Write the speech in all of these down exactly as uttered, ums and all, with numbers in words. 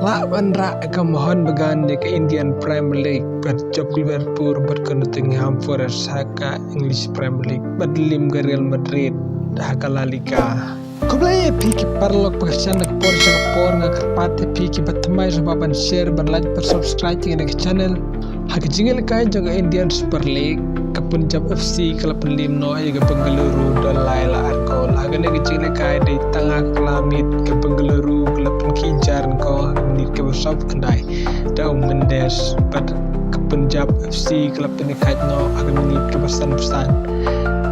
Lah ban rah ka Mohun Bagan ïa ka Indian Premier League bad jop Liverpool bad ka Nottingham Forest ha ka English Premier League bad lim ka Real Madrid ha ka La Liga. Khublei ïa phi ki paralok ba kyrchan da ka por sha ka por, nga kyrpad ïa phi kiba thymmai sngewbha ban share, ban like, ban subscribe ïa kane ka channel. Ha ka jingïalehkai jong ka Indian Super League, ka Punjab F C ka la pynlim noh ïa ka Bengaluru da lai la ar gol. Ha kane ka jingïalehkai dei tang ha ka pla miet ka Bengaluru ka la pynkhih jar nyngkong ha ka minit kaba sawphew khyndai da u Mendes, bad ka Punjab F C ka la pynïakhaid noh ha ka minit kaba sanphew san.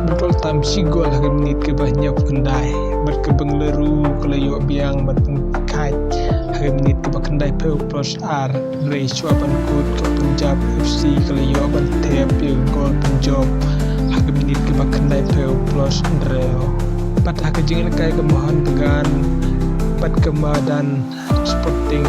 Bad ka la tam shi gol ha ka minit kaba hynñiewphew khyndai. Bad ka Bengaluru ka la ïoh biang ban pynïakhaid ha ka minit kaba khyndaiphew plus ar. Hynrei shuwa ban kut ka Punjab F C ka la ïoh ban thep ïa ka gol pynjop ha ka minit kaba khyndaiphew plus hynriew. Bad ha ka jingïalehkai ka Mohun Bagan bad ka Madan Sporting,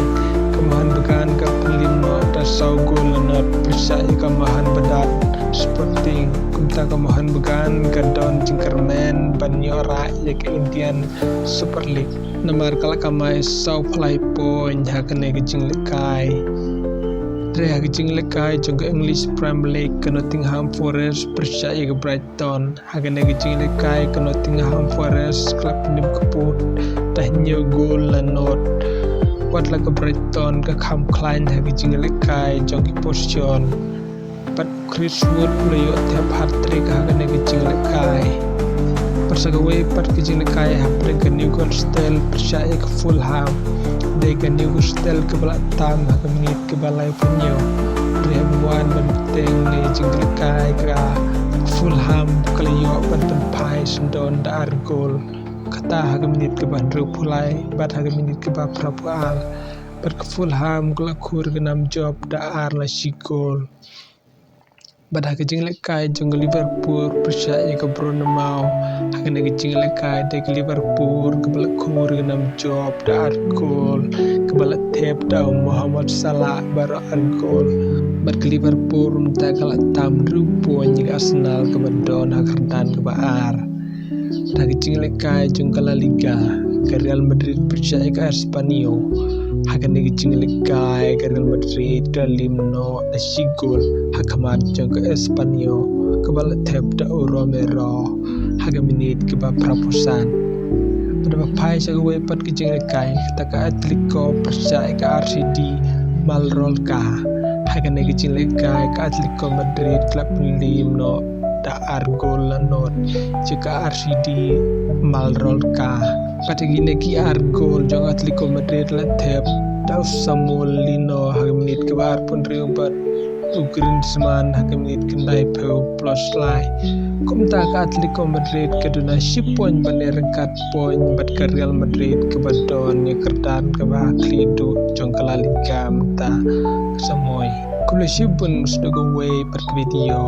ka Mohun Bagan ka pynlim noh da saw gol la nod pyrshah ïa ka Mahanabadan Sporting. Kumta ka Mohun Bagan ka don jingkyrmen ban ïoh rah ïa ka Indian Super League namar ka la kamai sawphew lai point ha kane ka jingïalehkai. Hynrei ha ka jingïalehkai jong ka English Premier League, ka Nottingham Forest pyrshah ïa ka Brighton. Ha kane ka jingïalehkai ka Nottingham Forest ka la pynïap kput da hynñiew gol la nod. Wat la ka Brighton ka kham khlaiñ ha ka jingïalehkai jong ki position. Bad u Chris Wood u la ïoh thep hat-trick ha kane ka jingïalehkai. Bad sa kawei pat ka jingïalehkai hapdeng ka Newcastle pyrshah ïa ka Fulham. Dei ka Newcastle kaba la tam ha ka minit kaba laiphew hynñiew. Hynrei haba wan ban bteng ne jingïalehkai ka Fulham ka la ïoh ban pynphai syndon da ar gol. Kata ha ka minit kaba hynriewphew lai bad ha ka minit kaba phraphew ar. Bad ka Fulham ka la khur ka nam jop da ar la shi gol. Bad ha ka jingïalehkai jong ka Liverpool pyrshah ïa ka Bournemouth, ha kane ka jingïalehkai dei ka Liverpool kaba la khur ka nam jop da ar gol, kaba la thep da u Mohamed Salah baroh ar gol. Bad ka Liverpool mynta ka la tam hynriew point ïa ka Arsenal kaba don ha ka kyrdan kaba ar. Bad ha ka jingïalehkai jong ka La Liga, ka Real Madrid pyrshah ïa ka Espanyol. Ha kane ka jingïalehkai ka Real Madrid ka la lim noh da shi gol ha khmat jong ka Espanyol kaba la thep da u Romero ha ka minit kaba phraphew san. Bad haba phai sha kawei pat ka jingïalehkai, kata ka Atletico pyrshah ïa ka R C D Mallorca. Ha kane ka jingïalehkai ka Atletico Madrid ka la pynlim noh da ar gol la nod ïa ka R C D Mallorca. Bad kine ki ar gol jong Atletico Madrid la thep da u Samuel Lino ha ka minit kaba arphew hynriew bad u Griezmann ha ka minit khyndaiphew plus lai. Kumta ka Atletico Madrid ka duna shi point ban ïa ryngkat point bad ka Real Madrid kaba don ïa ka kyrdan kaba khlieh duh jong ka La Liga mynta ka samoi. Khublei shibun, sdang kawei pat ka video.